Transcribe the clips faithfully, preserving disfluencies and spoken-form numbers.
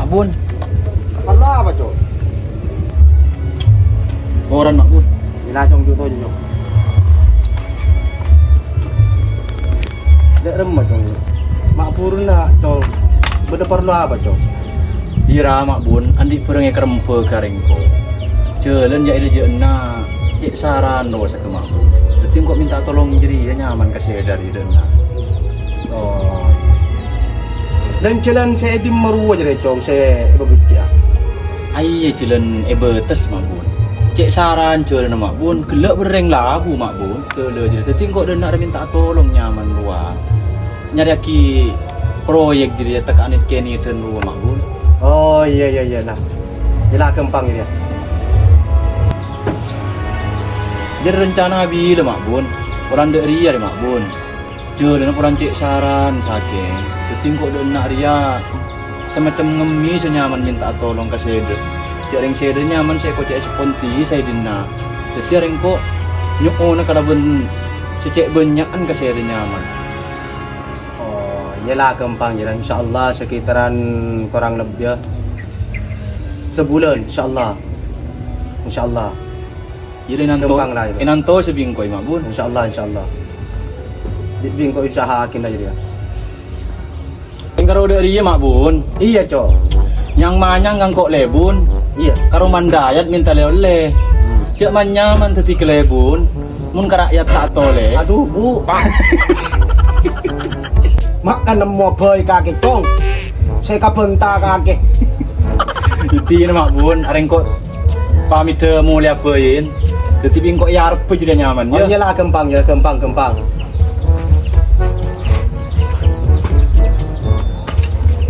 Bun. Parlo apa, Cong? Koran, Mak Bun. Iyâ la, Cong, jhuto, Cong. Dâ' remma, Cong. Ma' buruna, Cong. Bâdâ parlo apa, Cong? Iyâ ra, Mak Bun, andi' bârâng èkarembhâ ka rèngko'. Jhâlân jâ' è dâjâ'na cè' saran rowa sakè Mak Bun. Dâddhi engko' mènta tolong jârèya nyaman ka sè dâri dâ'enna. Oh. Dân jhâlân sè è dimma rowa jârèya, Cong, sè èpabhâjjhâ'â? Aiyâ, jhâlân è bâtes, Mak Bun. Cè' saran jhâlânna, Mak Bun, ghellâ' bârâng labu, Mak Bun. Ghellâ' jârèya. Dâddhi engko' dâ'enna rè mènta tolong nyaman rowa. Nyarèyaghi proyek jârèya tekka' nèt-kènèdhân rowa, Mak Bun. Oh, iyâ, iyâ, iyâ, nah. Iyâ la ghâmpang jârèya. Jârèya rencana bilâ, Mak Bun? Polana dâ' rèya rè, Mak Bun. Jhâlânna polana cè' saran, sakèng. Dâddhi engko' dâ'enna' rèya samacem ngemmè sè nyaman mènta'a tolong ka sèdhâ. Jâ' rèng sèdhâ nyaman sè èkocè'è saponti saèdinna. Dâddhi arèya engko' nyo'ona kalabân sè cè' bânnya'an ka sèdhâ nyaman. Oh, iyâ la, ghâmpang jârèya. Insyaallah sekitaran korang lebbi, ya, sabulân, insyaallah. Insyaallah. Jadi nanto, Ghâmpang la, iyâ. Ènanto sè bi' engko', Mak Bun. Insyaallah, insyaallah. Bi', bi' engko' usaha'aghi la, jârèya. Engko' dâ' rèya, Mak Bun. Iyâ, Cong. Nyang-manyang ngangko' lèbun. Iyâ. Karo mandâjât mènta lè-ollè. Hmm. Jâ' man-nyaman dâddhi kalèbun. Mon ka ra'yat ta' tolè. Adhu, Bu. Ma' kan nemmo bhâi kakè, Cong. Sè kabânta kakè. Intina, Mak Bun, arèya engko' pamèdhâ molè abâi. Dâddhi bi' engko' è arep jârèya nyaman, oh, ya. Iyâ la, ghâmpang, ya, ghâmpang, ghâmpang.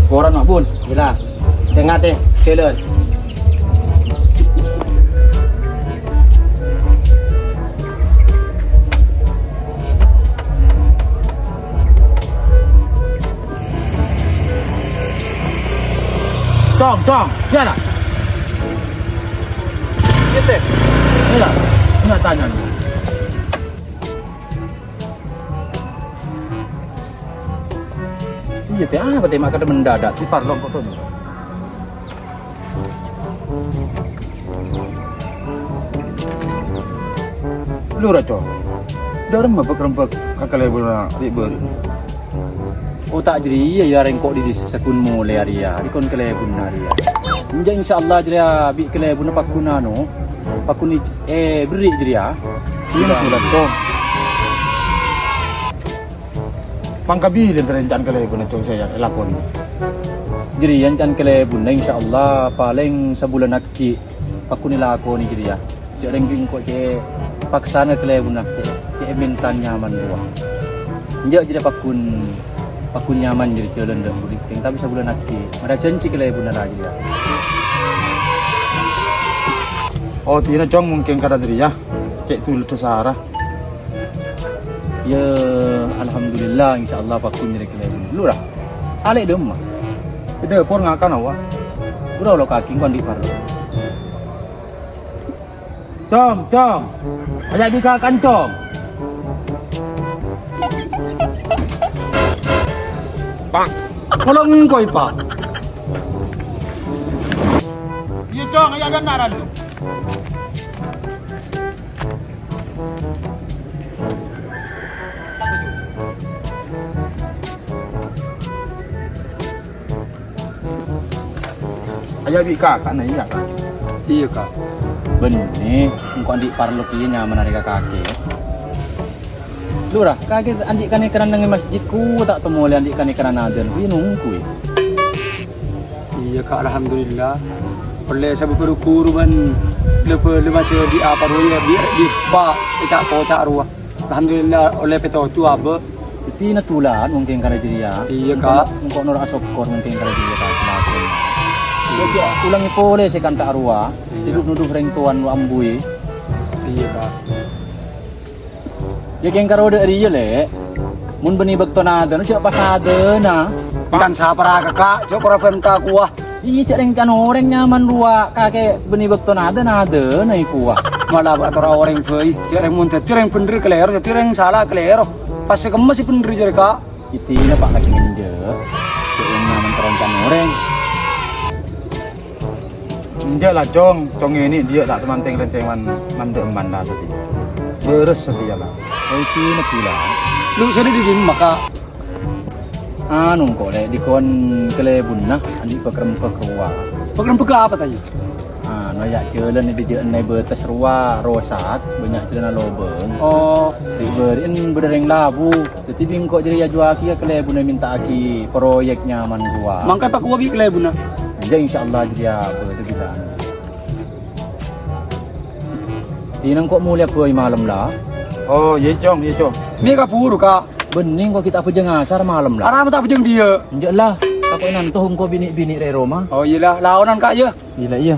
Koran, Mak Bun. Iyâ la. Tè-ngatè, jhâlân. Cong, Cong, iyâ la. Iyâ, Tè. Iyâ la. Enggak tanya. Iyâ, Tè, apa, Tè, ma' kadhâ' mendadak, sè parlo kok, Tè. Lora, Cong. Dâ' remma bâk-rembâk ka kalèbunna rè' bâri'. Oh, ta' jârèya, ya, rèng ko' dhi-, dhi-, saghun molè arèya, dhi-, kon kalèbunna arèya. Enjâ', insyaallah, jârèya bi' kalèbunna paggun anu, paggun è-, èberri' jârèya. Iyâ, bulan, Cong. Pangkabilân rencana kalèbunna, Cong, sè èlakonè. Jârèya rencana kalèbunna, insyaallah, palèng sabulân aghi' paggun èlakonè jârèya. Jâ' rèng engko' cè' paksana kalèbunna, cè', cè' mènta nyaman rowa. Enjâ' jârèya paggun, paggun nyaman jârèya jhâlân dâ' budi kèng, tapè sabulân aghi'. Mara jhânjhi kalèbunna la jârèya. Oh, tina, Cong, mungkin karana jârèya. Cè' tulus sara. Ya, alhamdulillah, insyaallah paggun nyarè kalèbun. Lora. Alè' dâmma? È dâpor ngakan, Wa. Buru lo' kakè engko' andi' parlo. Cong, Cong. Ajâ' bi' kakan, Cong. Bang. Tolong engko', Pak. Iyâ, Cong, ajâ' dâ' enna' ran, Cong. Ajâ' bi' kaka'na, iyâ, Ka'? Iyâ, Ka'. Bânnè, engko' andi' parlo kèya nyaman arè ka kakè. Lora, kakè andi' kanèkanan neng è masjid, ko' ta' temmo lè andi' kanèkanan adzan, iyâ nongghu, yâ. Iyâ, Ka', alhamdulillah. Ollè sabâb ru-ghuru bân lè-bâlâ majâdi apa rowa, yâ, bi', bi' pa' èca'-koca' rowa. Alhamdulillah, ollè pètodhu abâ'. Dâddhi, nadhulan mungkin karè jârèya. Iyâ, Ka'. Engko', engko' noro' asokkor mungkin karè jârèya, Ka'. Iyâ. Jâ', jâ' ulangè polè sè kantha rowa. Iyâ. Sè du-, nodhu rèng towan rowa ambuwi. Iyâ, Ka'. Yâ, kèng karo dâ' rèya, Lè'. Mon bânnè bâkto nadâna, jâ' pas adâna. Can sapara, Ka', jâ' kora bânta kowa. Iyâ, jâ' rèng can orèng nyaman rowa, kakè bânnè bâkto nadâ-, nadâna èkowa. Mala bâ' atora orèng bhâi, jâ' rèng mon dâddhi rèng bhendher kalèro, dâddhi rèng sala kalèro. Pas sè kemma sè bhendher jârèya, Ka'. Itèna, Pak, lagi ngenjâ'. Jâ' rèng nyaman karoncana orèng. Enjâ' la, Cong. Cong ngènè' dhiyâ ta' taman tèng-rèntèngan mandhâ' emban la satèya. Bârâs satèya la. Oh, itu nèko la. Lu sènè' dhi dimma, Ka'? Anu, engko' lè' dhikon kalèbunna, andi' bâk-rembâk rowa. Bâk-rembâk apa, Sayyid? Anu, ya, jhâlân è dhijâ'na bâtes rowa rosak, bânnya' jhâlânna lobâng. Oh. Ri'-bâri'en bâdâ rèng labu. Dhâddhi bi' engko' jârèya ajhuwâghi ka kalèbunna, mènta'aghi proyek nyaman rowa. Mangka èpakowa bi' kalèbunna? Enjâ', insyaallah jârèya bâdâ bilân. Dinah engko' molèya bhâi malem la. Oh, iyâ, Cong, iyâ, Cong. Mè' kabhuru, Ka'. Bânnè engko' ghi' ta' abhâjâng asar malem la. Arapa ta' abhâjâng dhiyâ? Enjâ' la, tako' ènanto engko' binè'-binè' rè roma. Oh, iyâ la, laonan, Ka', yâ. Iyâ la, iyâ.